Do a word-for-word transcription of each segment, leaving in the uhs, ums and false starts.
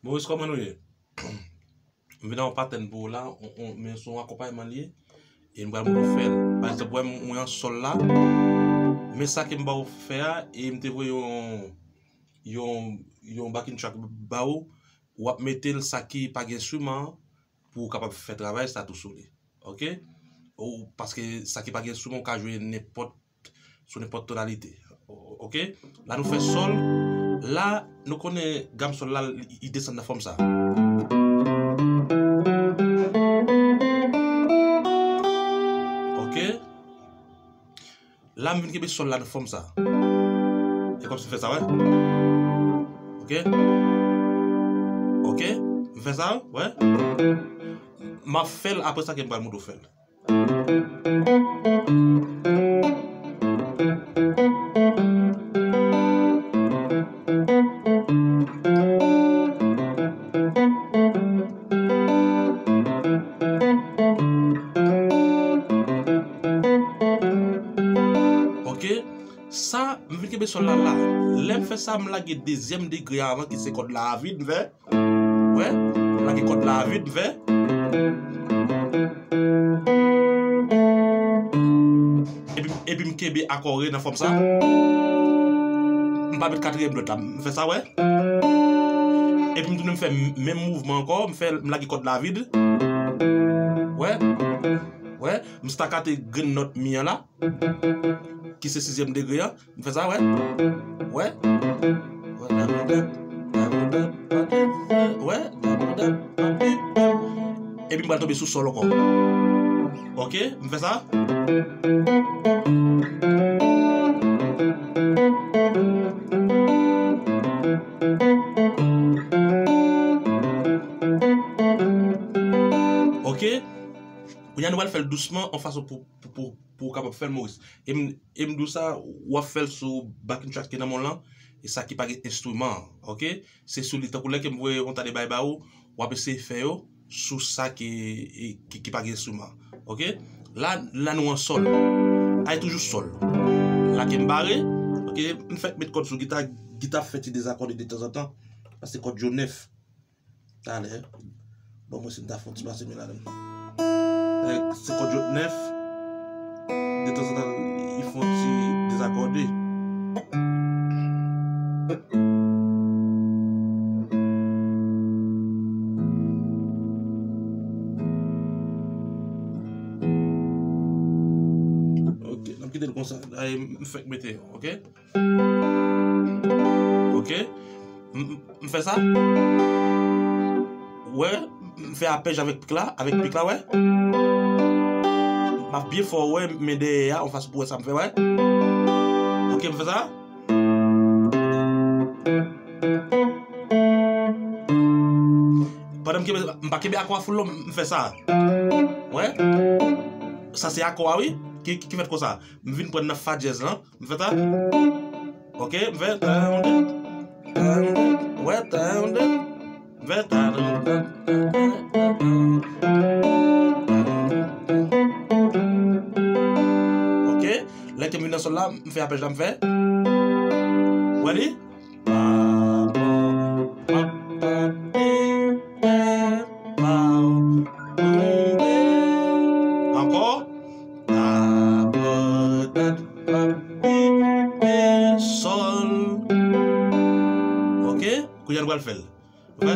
Moris, kòman nou ye? M vin ak yon patèn pou ou la, on, on, men se yon akonpayman li ye. E m pral montre w fè l. Pa egzanp, wè m, mwen an sòl la. Men sa ke m ba w fè a, e m te voye yon, yon, yon backing track ba ou, w ap mete l sa ki pa gen enstriman an pou w kapab fè travay sa tou sou li. Oke? Ou, paske sa ki pa gen enstriman, ou ka jwe nenpòt sou nenpòt tonalite. O-, oke? La nou fè sòl. La, nou konnen gam sòl la, li, li desann nan fòm sa. Oke? La, m vin kenbe sòl la nan fòm sa. E kòmsi m fè sa, wè. Oke? Oke? M fè sa, wè. M ap fè l apre sa ke m pral montre w fè l. Oke, sa, m vin kenbe sòl la la. Lè m fè sa, m lage dezyèm degre a avan, ki se kòd la a vid, m fè. Wè, m lage kòd la a vid, m fè. Epi, epi m kenbe akò re nan fòm sa. M pa met katriyèm nòt la, m fè sa, wè. Epi m tounen m fè menm mouvman ankò, m fè, m lage kòd la a vid. Wè, wè, m stakate grenn nòt mi an la, ki se sizyèm degre an. M fè sa, wè. Wè. Wè. Epi m pral tonbe sou sòl ankò. Oke, m fè sa. Oke. Kounye a nou pral fè l dousman, yon fason pou, pou, pou, pou w kapab fè l, Moris. E m, e m di w sa, w ap fè l sou backing track ki nan men w lan, e sa ki pa gen enstriman an, oke? Se sou li, tankou lè ke m voye yon ta de bagay ba ou, w ap eseye fè yo sou sa ki, e, ki, ki pa gen enstriman, oke? La, la nou an sòl. Ay toujou sòl. La ke m bare, oke? M fèk met kòd sou gita, gita ap fè ti dezakòde detanzantan, paske kòd yo nèf. Talè, bon, mwen si m ta fè yon ti pase men ladan. Nèg, se kòd yo t nèf. Detanzantan, li fè yon ti dezakòde. Oke, n ap kite l konsa. Ay, m fèk mete yo, oke? Oke. M, m, m fè sa. Wè, m fè apèj avèk pik la, avèk pik la, wè. M ap byen fò, wè, men dèyè a, yon fason pou wè sa m fè, wè. Oke, m fè sa. Pandan m kenbe, m pa kenbe akò a full non, m fè sa. Wè. Sa se akò a, wi. Ki, ki, ki fèt konsa. M vin pran nan fa dyèz lan. M fè sa. Oke, m fè. Wè, m fè. Oke, lè ke m vin nan sòl la, m fè apèj la, m fè. Wè li? Ankò. Sòl. Oke, kounye a nou pral fè l. Oke?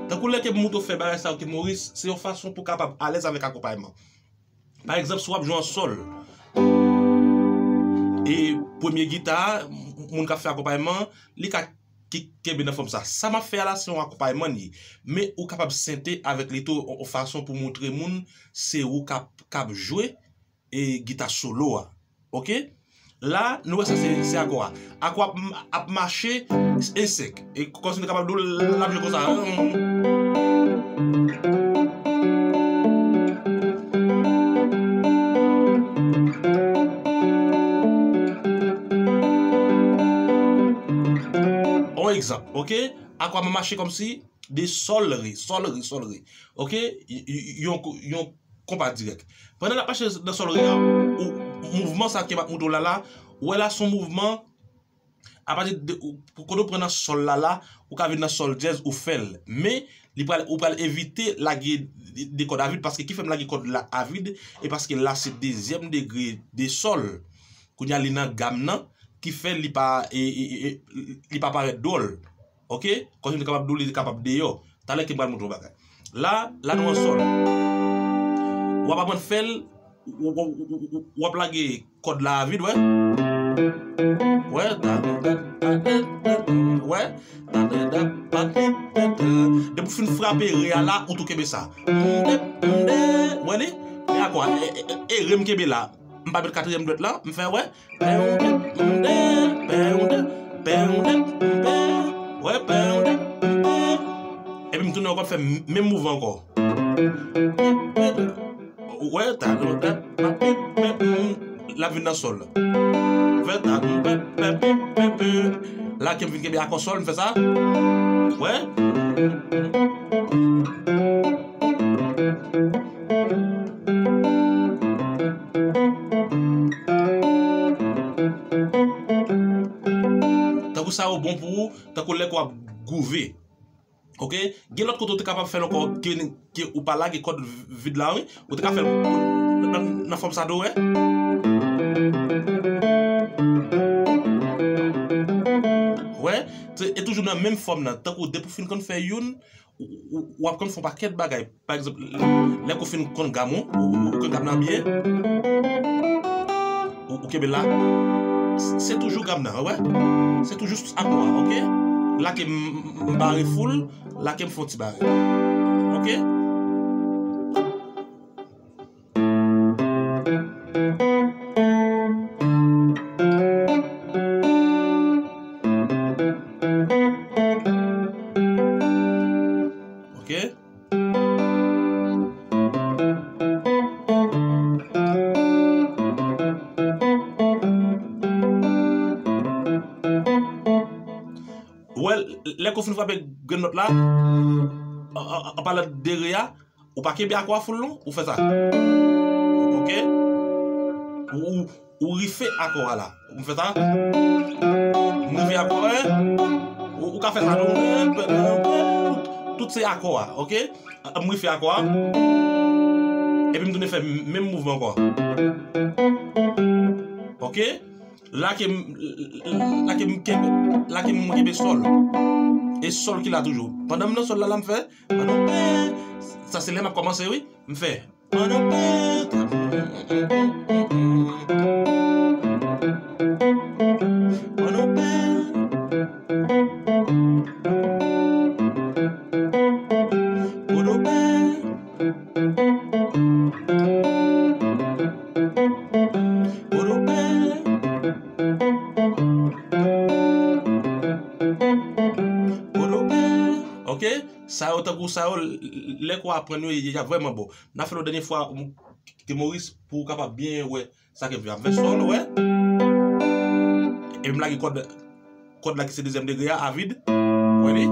Tankou lè ke m montre w fè bagay sa yo, ke Moris, se yon fason pou w kapab alèz avèk akonpayman. Pa egzanp, si w ap jwe an sòl, e premye gita a, moun k ap fè akonpayman, li ka ki kenbe nan fòm sa. Sa m ap fè a la, se yon akonpayman li ye. Men ou kapab sente avèk li tou, yon, yon fason pou montre moun se ou k ap, k ap jwe e gita solo a. Oke? La, nou wè sa se, se akò a. Akò ap, ap mache e sèk. E kòmsi nou kapab di w l ap jwe konsa. On egzanp, oke? Akò ap mache kòmsi de sòl re, sòl re, sòl re. Oke? Y- y- Yon, yon konpa dirèk. Pandan l ap mache nan sòl re a, ou, mouvman sa ke m ap montre w la la, ou wè la se yon mouvman, apati de, ou- kote w pran nan sòl la la, ou ka vin nan sòl dyèz, ou fè l. Men, li pral, ou pral evite lage de, de kòd a vid, paske ki fè m lage kòd la a vid, e paske la se dezyèm degre de sòl. Kounye a li nan gam nan, ki fè li pa, e, e, e, e, li pa parèt dwòl. Oke? Kòmsi m te kapab di w li te kapab deyò. Talè ke m pral montre w bagay. La, la nou an sòl. W ap aprann fè l, w- w- w- w- w ap lage kòd la a vid, wè. Wè, ta- wè. Depi w fin frape re a la, ou tou kenbe sa. Wè li? Men akò a, e, e, e, e re m kenbe la. M pa met katriyèm dwèt la, m fè, wè. Wè, epi m tounen ankò, m fè menm mouvman ankò. Wè, ta, ta, ta, ta, l ap vin nan sòl. Fè ta, la ke m vin kenbe akò sòl, m fè sa. Wè. Tankou sa yo bon pou ou, tankou lè ke w ap gwouve. Oke? Gen lòt kote ou te kapab fè l ankò ke, ke ou pa lage kòd vid la, wi. Ou te ka fè l nan, nan fòm sa tou, wè. Wè, se, e toujou nan menm fòm nan. Tankou depi w fin konn fè youn, ou, ou, w ap konn fè yon pakèt bagay. Pa egzanp, lè ke w fin konn gam ou, ou, ou konn gam nan byen, ou, ou kenbe la, se toujou gam nan, wè. Se toujou akò a, oke? La ke m, m bare full, la ke m fè yon ti bare. Oke? Oke? Ou wè, lè ke w fin frape grenn nòt la, an, an, an palan de re a, ou pa kenbe akò a full non, ou fè sa. Oke? Ou, ou, ou rife akò a la. M fè sa. M rive akò a. Ou, ou ka fè sa tou. Tout, tout se akò a, oke? M rife akò a. Epi m tounen fè menm mouvman ankò. Oke? La ke m, la ke m kenbe, la ke m kenbe sòl. E sòl ki la toujou. Pandan m nan sòl la, la m fè. Sa se lè m ap kòmanse, wi. M fè. Oke? Sa yo tankou sa yo, lè ke w aprann yo, y ap vrèman bon. N a fè l yon dènye fwa, m kite Moris pou w kapab byen wè sa ke m fè. M fè sòl, wè. Epi m lage kòd, kòd la ki se dezyèm degre a, a vid. Wè li?